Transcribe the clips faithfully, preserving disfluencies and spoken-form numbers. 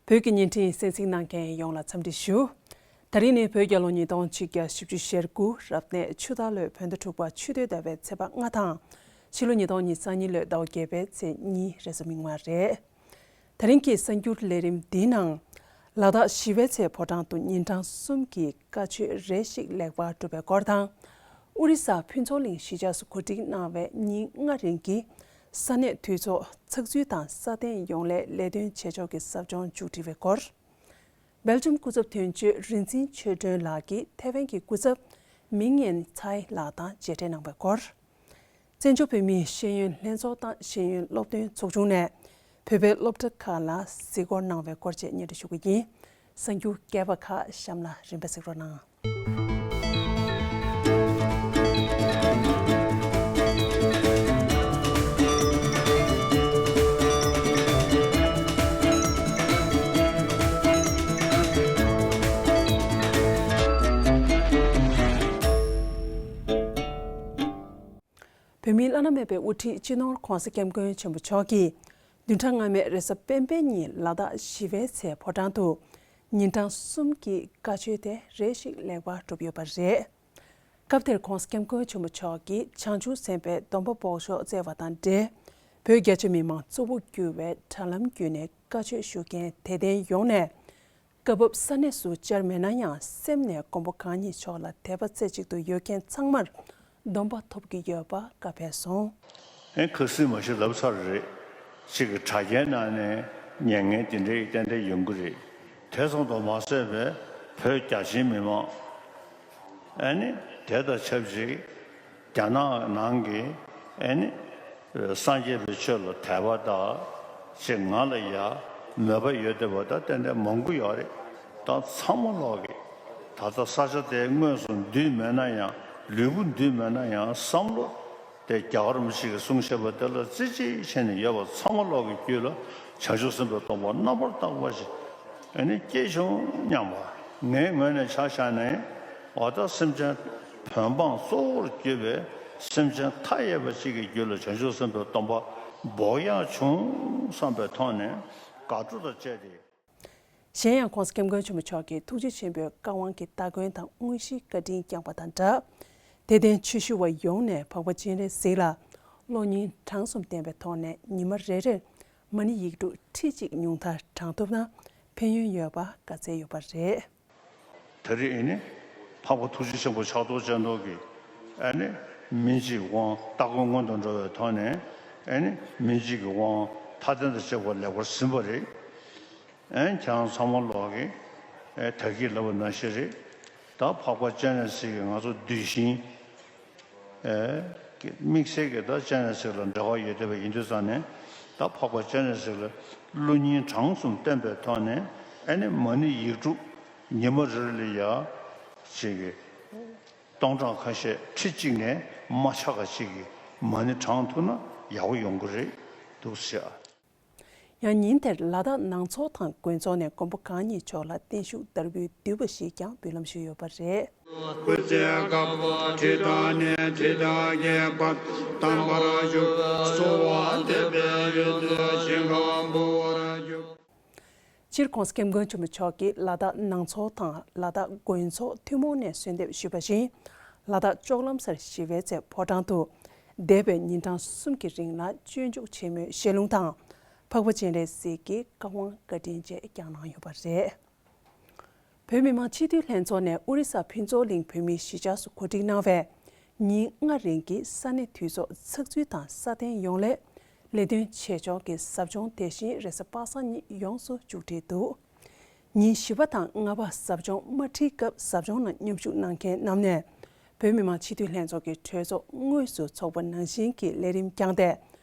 བོད་ཀྱི་བརྙན་འཕྲིན་གསན་གཟིགས་གནང་མཁན་ཡོངས་ལ་འཚམས་འདྲི་ཞུ། ད་རིང་ནི་བོད་རྒྱལ་ལོ་ཉིས་སྟོང་ཆིག་བརྒྱ་བཞི་བཅུ་ཞེ་དགུ་རབ་གནས་ཆུ་སྟག་ལོའི་བོད་ཟླ་དྲུག་པ་ཆུ་སྟོད་ཟླ་བའི་ཚེས་པ་ལྔ་དང་། ཕྱི་ལོ་ཉིས་སྟོང་ཉི་ཤུ་རྩ་གཉིས་ལོའི་ཟླ་བ་བརྒྱད་པའི་ཚེས་གཉིས་རེས་གཟའ་མིག་དམར་རེད། ད་རིང་གི་གསར་འགྱུར་ལས་རིམ་འདིའི་ནང་། ལ་དྭགས་ཞི་བའི་ཚལ་ཕོ་བྲང་དུ་ཉིན་གྲངས་གསུམ་གྱི་བཀའ་ཆོས་རེ་ཞིག་ལེགས་པར་གྲུབ་པའི་སྐོར་དང་། ཨོ་རི་ས་ཕུན་ཚོགས་གླིང་གཞིས་ཆགས་སུ་གོ་སྒྲིག་གནང་བའི་ཉིན་ལྔ་རིང་གི་ས་གནས་འཐུས་ཚོགས་ཚགས་ཚུད་དང་སྲ་བརྟན་ཡོང་སླད་ལས་དོན་བྱེད་ཕྱོགས་ཀྱི་ཟབ་སྦྱོང་མཇུག་སྒྲིལ་བའི་སྐོར། སྦེལ་ཇམ་སྐུ་ཚབ་དོན་གཅོད་རིན་འཛིན་ཆོས་སྒྲོན་ལགས་ཀྱིས་ཐའེ་ཝན་གྱི་སྐུ་ཚབ་མིང་ཡན་ཚའེ་ལགས་དང་མཇལ་འཕྲད་གནང་བའི་སྐོར། བཙན་བྱོལ་བོད་མིའི་ཤེས་ཡོན་ལྷན་ཚོགས་དང་ཤེས་ཡོན་སློབ་སྟོན་ཚོགས་ཆུང་ནས་བོད་པའི་སློབ་གྲྭ་ཁག་ལ་གཟིགས་སྐོར་གནང་བའི་སྐོར་བཅས་སྙན་སྒྲོན་ཞུ་གི་ཡིན། གསར་འགྱུར་རྒྱས་པ་ཁག་གཤམ་ལ་རིམ་པས་གཟིགས་རོགས་གནང་། བོད་མིའི་བླ་ན་མེད་པའི་དབུ་ཁྲིད་སྤྱི་ནོར་༧གོང་ས་༧སྐྱབས་མགོན་ཆེན་པོ་མཆོག་གིས་བདུན་ཕྲག་སྔ་མའི་རེས་གཟའ་སྤེན་པའི་ཉིན་ལ་དྭགས་ཞི་བའི་ཚལ་ཕོ་བྲང་དུ་ཉིན་གྲངས་གསུམ་གྱི་བཀའ་ཆོས་དེ་རེ་ཞིག་ལེགས་པར་གྲུབ་ཡོད་པ་རེད། སྐབས་དེར་༧གོང་ས་༧སྐྱབས་མགོན་ཆེན་པོ་མཆོག་གིས་བྱང་ཆུབ་སེམས་དཔའི་སྡོམ་པ་འབོགས་ཆོག་སྩལ་བ་དང་འབྲེལ། བོད་རྒྱ་ཆེ་མི་མང་གཙོ་བོ་གྱུར་བའི་དྲ་ལམ་བརྒྱུད་ནས་བཀའ་ཆོས་ཞུ་མཁན་དད་ལྡན་ཡོངས་ནས། སྐབས་བབ་ས་གནས་སུ་བཅར་མེད་ན་ཡང་སེམས་ནས་མགོན་པོ་གང་ཉིད་མཆོག་ལ་དད་པ་རྩེ་གཅིག་ཏུ་ཡོད་མཁན་ཚང་མར་སྡོམ་པ་ཐོབ་ཀྱི་ཡོད་པ་བཀའ་ཕེབས་སོང་། ཨེ་ཁ་སང་མ་གཞི་ལབ་ཚར་རེད། གཅིག་གི་དྲ་རྒྱའི་ནང་ནས་ཉན་མཁན་དེ་འདྲའི་ཏན་ཏན་ཡོང་གི་རེད། དེ་ཙམ་དུ་མ་ཟད་པའི་བོད་རྒྱ་ཆེའི་མི་མང་ཨ་ནི་དེ་དང་ཆབས་ཅིག་རྒྱ་ནག་ནང་གི་ཨ་ནི་སངས་རྒྱས་པའི་ཆོས་ལ་དད་པ་དང་ཅིག་ང་ལ་ཡ་མོས་པ་ཡོད་བསྡད་པ་ད་ཏན་ཏན་མང་པོ་ཡོད་རེད། ད་ཚང་མ་ལོག་གི་ད་ལྟ་ས་ཆ་དེ་དངོས་སུ་འདུས་མེད་ན་ཡང་ལུས་པོ་འདུས་མེད་ན་ཡང་བསམ་བློ་དེ་རྒྱ་གར་མི་ཞིག་གིས་གསུང་བཤད་པ་དེ་ལ་རྩེ་གཅིག་བྱས་ནས་ཡོད་པ་ཚང་མ་ལོག་གི་རྒྱུད་ལ་བྱང་ཆུབ་སེམས་དཔའི་སྡོམ་པ་རྣམ་པར་དག་པ་ཞིག་ཨ་ནི་སྐྱེས་བྱུང་སྙམ་པ་ངའི་ངོས་ནས་ཆ་བཞག་ནས་འོ་ད་སེམས་ཅན་བོད་འབངས་གཙོ་བོར་གྱུར་པའི་སེམས་ཅན་མཐའ་ཡས་པ་གཅིག་གི་རྒྱུད་ལ་བྱང་ཆུབ་སེམས་དཔའི་སྡོམ་པ་འབོགས་ཡག་བྱུང་བསམ་པའི་ཐོག་ནས་དགའ་སྤྲོ་དང་བཅས་ཏེ། གཞན་ཡང་༧གོང་ས་༧སྐྱབས་མགོན་ཆེན་པོ་མཆོག་གིས་ཐུགས་རྗེ་ཆེན་པོའི་བཀའ་དབང་གི་སྟ་གོན་དང་དངོས་གཞིའི་བཀའ་དྲིན་བསྐྱངས་པ་དང་སྦྲགས། དད་ལྡན་ཆོས་ཞུ་བ་ཡོངས་ནས་འཕགས་པ་སྤྱན་རས་གཟིགས་ལ་བློ་སྙིང་བྲང་གསུམ་བསྟེན་པའི་ཐོག་ནས་ཉི་མ་རེ་རེར་མ་ཎི་ཡིག་དྲུག་ཁྲི་གཅིག་ཉུང་མཐར་བགྲང་ཐུབ་ན་ཕན་ཡོན་ཡོད་པ་བཀའ་སྩལ་ཡོད་པ་རེད། ད་རེས་ཨེ་ནི་འཕགས་པ་ཐུགས་རྗེ་ཆེན་པོ་ཕྱག་རྡོར་སྤྱན་སྟོབས་ཀྱིས་ཨེ་ནི་མི་གཅིག་དབང་སྟ་གོན་སྔོན་དུ་འགྲོ་བའི་ཐོག་ནས་ཨེ་ནི་མི་གཅིག་གི་དབང་མཐའ་རྟེན་དང་བཅས་པ་ལེགས་པར་ཟིན་པ་རེད། ཨེ་ཁྱེད་རང་ཚང་མ་ལོག་གི་ཨེ་ད་གིན་ལབ་པ་ནང་བཞིན་རེད། ད་འཕགས་པ་སྤྱན་རས་གཟིགས་ཀྱི་ང་ཚོ་གདུལ་ཞིང་། ཨེ་དམིགས་བསལ་གྱི་ད་སྤྱན་རས་གཟིགས་ལ་འབྲེལ་བ་ཡོད་བསྡད་པ་ཡིན་དུས་ཙང་ནས་ད་འཕགས་པ་སྤྱན་རས་གཟིགས་ལ་བློ་སྙིང་བྲང་གསུམ་བསྟེན་པའི་ཐོག་ནས་ཨེ་ནི་མ་ཎི་ཡིག་དྲུག་ཉི་མ་རེ་རེ་ལ་ཡ་ཅིག་གི་སྟོང་ཕྲག་ཁ་ཤས་ཁྲི་གཅིག་ནས་མ་ཆག་ག་ཅིག་གི་མ་ཎི་བགྲང་ཐུབ་ན་ཡག་པོ་ཡོང་གི་རེད་འདུག་ཟེར། ཡང་ཉིན་དེར་ལ་དྭགས་ནང་ཚོགས་དང་དགོན་ཚོགས་ནས་མགོན་པོ་གང་ཉིད་མཆོག་ལ་བརྟན་བཞུགས་དར་འབུལ་བསྡུས་པ་ཞིག་ཀྱང་འབུལ་ལམ་ཞུས་ཡོད་པ་རེད། སྐུ་ཚེ་དཀར་པོ་ཁྲི་དང་ནས་ཁྲི་དང་གི་བར་དམ་པར་བཞུགས། གསོལ་བ་འདེབས་པའི་ཡུལ་དུ་ཞིང་ཁམས་བུ་བར་བཞུགས། སྤྱིར་༧གོང་ས་༧སྐྱབས་མགོན་ཆེན་པོ་མཆོག་གིས་ལ་དྭགས་ནང་ཚོགས་དང་ལ་དྭགས་དགོན་ཚོགས་ཐུན་མོང་ནས་གསོལ་འདེབས་ཞུས་པ་བཞིན། ལ་དྭགས་ལྕོག་ལམ་སར་ཞི་བའི་ཚལ་ཕོ་བྲང་དུ་འདས་པའི་ཉིན་གྲངས་གསུམ་གྱི་རིང་ལ་སྤྱོད་འཇུག་ཆེན་མོའི་བཤད་ལུང་དང་། འཕགས་པ་སྤྱན་རས་གཟིགས་ཀྱི་བཀའ་དབང་བཀའ་དྲིན་བཅས་བསྐྱངས་གནང་ཡོད་པ་རེད། བོད་མི་མང་སྤྱི་འཐུས་ལྷན་ཚོགས་ནས་ཨོ་རི་ས་ཕུན་ཚོགས་གླིང་བོད་མིའི་གཞིས་ཆགས་སུ་གོ་སྒྲིག་གནང་བའི་ཉིན་ལྔ་རིང་གི་ས་གནས་འཐུས་ཚོགས་ཚགས་ཚུད་དང་སྲ་བརྟན་ཡོང་སླད་ལས་དོན་བྱེད་ཕྱོགས་ཀྱི་ཟབ་སྦྱོང་དེ་བཞིན་རེས་གཟའ་པ་སངས་ཉིན་ཡོངས་སུ་མཇུག་སྒྲིལ་འདུག་ཉིན་བཞི་པ་དང་ལྔ་པ་ཟབ་སྦྱོང་མ་ཁྲིད་སྐབས་ཟབ་སྦྱོང་ནང་མཉམ་ཞུགས་གནང་མཁན་རྣམས་ནས་བོད་མི་མང་སྤྱི་འཐུས་ལྷན་ཚོགས་ཀྱི་གྲོས་ཚོགས་དངོས་སུ་འཚོགས་པ་ནང་བཞིན་གྱི་ལས་རིམ་བསྐྱངས་ཏེ།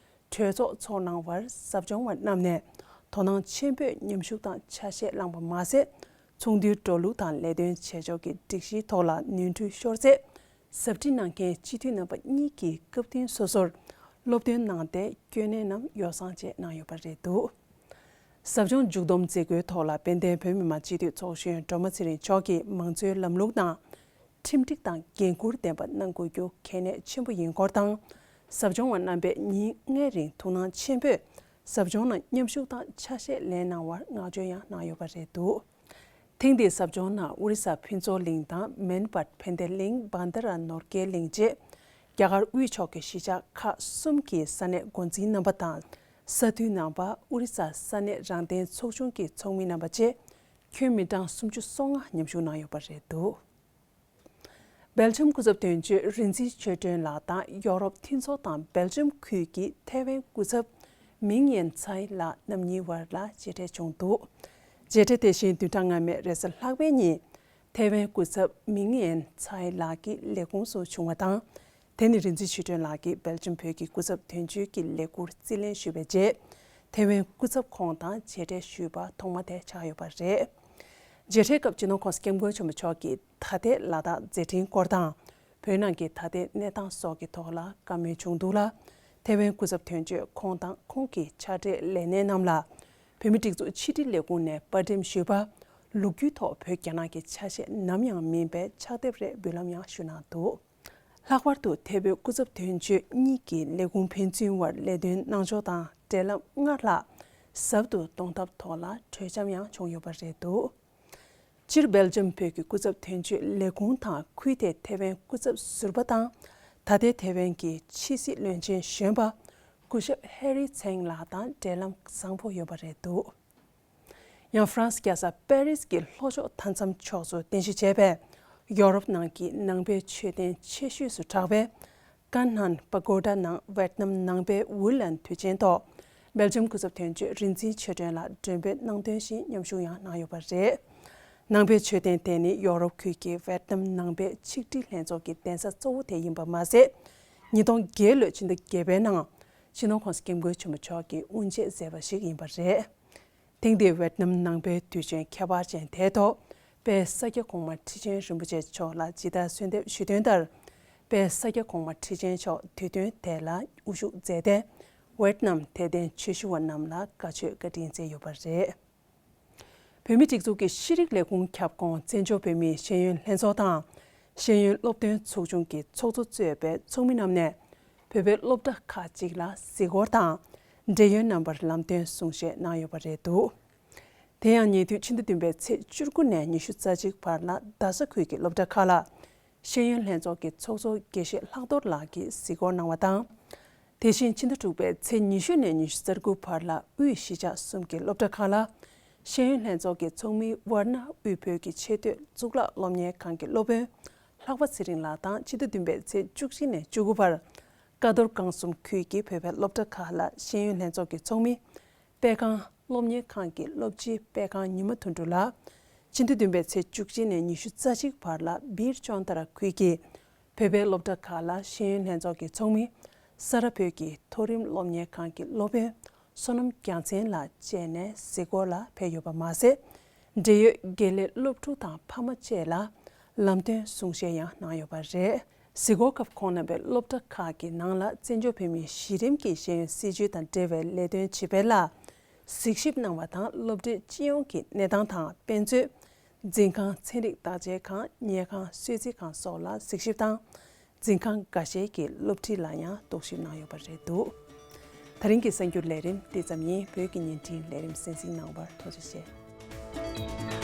གྲོས་ཚོགས་ཚོགས་གནང་བར་ཟབ་སྦྱོང་བ་རྣམས་ནས་དོ་སྣང་ཆེན་པོས་མཉམ་ཞུགས་དང་ཆ་ཤས་བླངས་པ་མ་ཟད། ཚོགས་འདུའི་འགྲོ་ལུགས་དང་ལས་དོན་བྱེད་ཕྱོགས་ཀྱི་སྒྲིག་གཞིའི་ཐོག་ལ་ནོར་འཁྲུལ་ཤོར་ཚེ། ཟབ་ཁྲིད་གནང་མཁན་སྤྱི་འཐུས་རྣམ་པ་གཉིས་ཀྱིས་སྐབས་བསྟུན་སོ་སོར་སློབ་སྟོན་གནང་སྟེ་སྐྱོན་གནས་རྣམས་ཡོ་བསྲང་བཅས་གནང་ཡོད་པ་རེད་འདུག་ཟབ་སྦྱོང་མཇུག་བསྡོམས་མཛད་སྒོའི་ཐོག་ལ་དཔལ་ལྡན་བོད་མི་མང་སྤྱི་འཐུས་ཚོགས་གཞོན་སྒྲོལ་མ་ཚེ་རིང་མཆོག་གིས་མང་གཙོའི་ལམ་ལུགས་དང་། ཁྲིམས་སྒྲིག་དང་འགན་འཁུར་ལྡན་པ་གནང་དགོས་རྒྱུ་གལ་གནད་ཆེན་པོ་ཡིན་སྐོར་དང་། ཟབ་སྦྱོང་བ་རྣམ་པས་ཉིན་ལྔའི་རིང་ཐུགས་སྣང་ཆེན་པོས་ ཟབ་སྦྱོང་ནང་མཉམ་ཞུགས་དང་ཆ་ཤས་ལེན་གནང་བར་བསྔགས་བརྗོད་ཡང་གནང་ཡོད་པ་རེད་འདུག་ཐེངས་འདིའི་ཟབ་སྦྱོང་ནང་ཨོ་རི་ས་ཕུན་ཚོགས་གླིང་དང་མན་བྷད་ཕན་བདེ་གླིང་བྷན་དྷ་ར་ནོར་རྒྱས་གླིང་བཅས་རྒྱ་གར་དབུས་ཕྱོགས་ཀྱི་གཞིས་ཆགས་ཁག་གསུམ་གྱི་ས་གནས་འགོ་འཛིན་རྣམ་པ་དང་ས་འཐུས་རྣམ་པ། ཨོ་རི་ས་ས་གནས་རང་བདེན་ཚོགས་ཆུང་གི་ཚོགས་མི་རྣམ་པ་བཅས་ཁྱོན་མི་གྲངས་སུམ་ཅུ་སོ་ལྔ་མཉམ་ཞུགས་གནང་ཡོད་པ་རེད་འདུག་སྦེལ་ཇམ་སྐུ་ཚབ་དོན་གཅོད་རིག་འཛིན་ཆོས་སྒྲོན་ལགས་དང་ཡོ་རོབ་མཐུན་ཚོགས་དང་སྦེལ་ཇམ་ཁུལ་གྱི་ཐའེ་ཝན་སྐུ་ཚབ་མིང་ཡན་ཚའེ་ལགས་རྣམ་གཉིས་བར་ལ་མཇལ་འཕྲད་བྱུང་འདུག་མཇལ་འཕྲད་དེ་བཞིན་བདུན་ཕྲག་སྔ་མའི་རེས་གཟའ་ལྷག་པའི་ཉིན་ཐའེ་ཝན་སྐུ་ཚབ་མིང་ཡན་ཚའེ་ལགས་ཀྱི་ལས་ཁུངས་སུ་བྱུང་བ་དང་། དེ་ནི་རིག་འཛིན་ཆོས་སྒྲོན་ལགས་ཀྱིས་སྦེལ་ཇམ་བོད་ཀྱི་སྐུ་ཚབ་དོན་གཅོད་ཀྱི་ལས་འཁུར་རྩིས་ལེན་ཞུས་པའི་རྗེས་ཐའེ་ཝན་སྐུ་ཚབ་ཁོང་དང་མཇལ་འཕྲད་ཞུས་པ་ཐོག་མ་དེ་ཆགས་ཡོད་པ་རེད། མཇལ་འཕྲད་སྐབས་སྤྱི་ནོར་༸གོང་ས་༸སྐྱབས་མགོན་ཆེན་པོ་མཆོག་གིས་ད་ལྟའི་ལ་དྭགས་མཛད་འཕྲིན་སྐོར་དང་། བོད་ནང་གི་ད་ལྟའི་གནས་སྟངས་སོགས་ཀྱི་ཐོག་ལ་བཀའ་མོལ་བྱུང་འདུག་ལ། ཐའེ་ཝན་སྐུ་ཚབ་དོན་གཅོད་ཁོང་དང་ཁོང་གི་ཕྱག་སྦྲེལ་ལས་སྣེ་རྣམས་ལ་བོད་མིའི་སྒྲིག་འཛུགས་ཕྱི་དྲིལ་ལས་ཁུངས་ནས་པར་འགྲེམས་ཞུས་པ། ལོ་རྒྱུས་ཐོག་བོད་རྒྱ་ནག་གི་ཆ་ཤས་ནམ་ཡང་མིན་པའི་ཕྱག་དེབ་རེ་འབུལ་ལམ་ཡང་ཞུས་གནང་འདུག་ལྷག་པར་དུ་ཐའེ་བོད་སྐུ་ཚབ་དོན་གཅོད་གཉིས་ཀྱི་ལས་ཁུངས་ཕན་ཚུན་བར་ལས་དོན་གནང་ཕྱོགས་དང་འབྲེལ་ལམ་སྔར་ལྷག་ཟབ་ཏུ་གཏོང་ཐབས་ཐོག་ལ་གྲོས་འཆམ་ཡང་བྱུང་ཡོད་པ་རེད་འདུག་སྤྱིར་སྦེལ་ཇམ་བོད་ཀྱི་སྐུ་ཚབ་དོན་གཅོད་ལས་ཁུངས་དང་ཁུལ་དེའི་ཐའེ་ཝན་སྐུ་ཚབ་ཟུར་པ་དང་། ད་ལྟའི་ཐའེ་ཝན་གྱི་ཕྱི་སྲིད་བློན་ཆེན་གཞོན་པ་སྐུ་ཞབས་ཧེ་རི་ཚེང་ལགས་དང་འབྲེལ་ལམ་བཟང་པོ་ཡོད་པ་རེད་འདུག་ཡང་ཧྥ་རན་སི་རྒྱལ་ས་པེ་རིས་ཀྱི་ལྷོ་ཕྱོགས་མཐའ་མཚམས་ཕྱོགས་སུ་རྟེན་གཞི་བྱས་པའི་ཡོ་རོབ་ནང་གི་ནང་པའི་མཆོད་རྟེན་ཆེ་ཤོས་སུ་གྲགས་པའི་ཀན་ནན་པ་གོ་ཌ་ནང་ཝེད་ནམ་ནང་པའི་ཝུ་ལན་དུས་ཆེན་ཐོག་སྦེལ་ཇམ་སྐུ་ཚབ་དོན་གཅོད་རིག་འཛིན་ཆོས་སྒྲོན་ལགས་མགྲོན་འབོད་གནང་དོན་བཞིན་མཉམ་ཞུགས་ཡང་གནང་ཡོད་པ་རེད། ནང་པའི་མཆོད་རྟེན་དེ་ནི་ཡོ་རོབ་ཁུལ་གྱི་ཝེད་ནམ་ནང་པའི་ཆིག་སྒྲིལ་ལྷན་ཚོགས་ཀྱི་གདན་ས་གཙོ་བོ་དེ་ཡིན་པ་མ་ཟད། ཉིས་སྟོང་བརྒྱད་ལོའི་ཕྱི་ཟླ་བརྒྱད་པའི་ནང་སྤྱི་ནོར་༸གོང་ས་༸སྐྱབས་མགོན་ཆེན་པོ་མཆོག་གིས་དབུ་འབྱེད་མཛད་པ་ཞིག་ཡིན་པ་རེད། ཐེངས་འདིའི་ཝེད་ནམ་ནང་པའི་དུས་ཆེན་ཁྱད་པར་ཅན་དེའི་ཐོག་དཔལ་ས་སྐྱ་གོང་མ་ཁྲི་ཆེན་རིན་པོ་ཆེ་མཆོག་ལ་ཇི་ལྟར་གསོལ་འདེབས་ཞུས་དོན་ལྟར། དཔལ་ས་སྐྱ་གོང་མ་ཁྲི་ཆེན་མཆོག་དུས་སྟོན་དེ་ལ་དབུ་བཞུགས་མཛད་དེ། ཝེད་ནམ་དད་ལྡན་ཆོས་ཞུ་བ་རྣམས་ལ་བཀའ་ཆོས་བཀའ་དྲིན་སྩལ་ཡོད་པ་རེད། བོད་མིའི་སྒྲིག་འཛུགས་ཀྱི་ཤེས་རིག་ལས་ཁུངས་ཁྱབ་ཁོངས་བཙན་བྱོལ་བོད་མིའི་ཤེས་ཡོན་ལྷན་ཚོགས་དང་། ཤེས་ཡོན་སློབ་སྟོན་ཚོགས་ཆུང་གི་ཚོགས་གཙོ་གཙོས་པའི་ཚོགས་མི་རྣམས་ནས་བོད་པའི་སློབ་གྲྭ་ཁག་ཅིག་ལ་གཟིགས་སྐོར་དང་། འབྲེལ་ཡོད་རྣམ་པར་ལམ་སྟོན་གསུང་བཤད་གནང་ཡོད་པ་རེད་འདུག་དེ་ཡང་ཉེ་དུས་ཕྱི་ཟླ་བདུན་པའི་ཚེས་བཅུ་དགུ་ནས་ཉི་ཤུ་རྩ་གཅིག་བར་ལ་རྡ་ས་ཁུལ་གྱི་སློབ་གྲྭ་ཁག་ལ་ཤེས་ཡོན་ལྷན་ཚོགས་ཀྱི་ཚོགས་གཙོ་དགེ་བཤེས་ལྷག་རྡོར་ལགས་ཀྱིས་གཟིགས་སྐོར་གནང་བ་དང་། དེ་བཞིན་ཕྱི་ཟླ་དྲུག་པའི་ཚེས་ཉི་ཤུ་ནས་ཉི་ཤུ་རྩ་དགུ་བར་ལ་དབུས་གཞིས་ཆགས་གསུམ་གྱི་སློབ་གྲྭ་ཁག་ལ་ཤེས་ཡོན་ལྷན་ཚོགས་ཀྱི་ཚོགས་མི་ཝར་ན་དབུས་བོད་ཀྱི་ཆེས་མཐོའི་གཙུག་ལག་སློབ་གཉེར་ཁང་གི་སློབ་དཔོན་ལྷག་པ་ཚེ་རིང་ལགས་དང་ཕྱི་ཟླ་བདུན་པའི་ཚེས་བཅུ་གཅིག་ནས་བཅུ་དགུ་བར་ཀ་རྡོར་སྒང་གསུམ་ཁུལ་གྱི་བོད་པའི་སློབ་གྲྭ་ཁག་ལ་ཤེས་ཡོན་ལྷན་ཚོགས་ཀྱི་ཚོགས་མི་དཔེ་ཁང་སློབ་གཉེར་ཁང་གི་སློབ་སྤྱི་དཔེ་ཁང་ཉི་མ་དོན་གྲུབ་ལགས། ཕྱི་ཟླ་བདུན་པའི་ཚེས་བཅུ་གཅིག་ནས་ཉི་ཤུ་རྩ་གཅིག་བར་ལ་བིར་ཅོན་ཏ་ར་ཁུལ་གྱི་བོད་པའི་སློབ་གྲྭ་ཁག་ལ་ཤེས་ཡོན་ལྷན་ཚོགས་ཀྱི་ཚོགས་མི་ས་རཱ་བོད་ཀྱི་མཐོ་རིམ་སློབ་གཉེར་ཁང་གི་སློབ་དཔོན་བསོད་ནམས་རྒྱལ་མཚན་ལགས་བཅས་ནས་གཟིགས་སྐོར་ལ་ཕེབས་ཡོད་པ་མ་ཟད། འབྲེལ་ཡོད་དགེ་ལས་སློབ་ཕྲུག་དང་ཕ་མ་བཅས་ལ་ལམ་སྟོན་གསུང་བཤད་ཡང་གནང་ཡོད་པ་རེད། གཟིགས་སྐོར་སྐབས་ཁོང་རྣམ་པས་སློབ་གྲྭ་ཁག་གི་ནང་ལ་བཙན་བྱོལ་བོད་མིའི་གཞི་རིམ་གྱི་ཤེས་ཡོན་སྲིད་བྱུས་དང་འབྲེལ་བའི་ལས་དོན་བྱེད་པའི་ལ་གཟིགས་ཞིབ་གནང་བ་དང་། སློབ་གྲྭའི་སྤྱི་ཡོངས་ཀྱི་གནས་སྟངས་དང་དཔེ་མཛོད། འཛིན་ཁང་། ཚན་རིག་བརྟག་དཔྱད་ཁང་། ཉལ་ཁང་། གསོལ་ཚིགས་ཁང་སོགས་ལ་གཟིགས་ཞིབ་དང་། འཛིན་ཁང་འགའ་ཤས་ཀྱི་སློབ་ཁྲིད་ལ་ཡང་རྟོག་ཞིབ་གནང་ཡོད་པ་རེད་འདུག་དེ་རིང་གི་གསར་འགྱུར་ལས་རིམ་འདི་ཙམ་ཡིན། བོད་ཀྱི་བརྙན་འཕྲིན་ལས་རིམ་གསན་གཟིགས་གནང་བར་ཐུགས་རྗེ་ཆེ།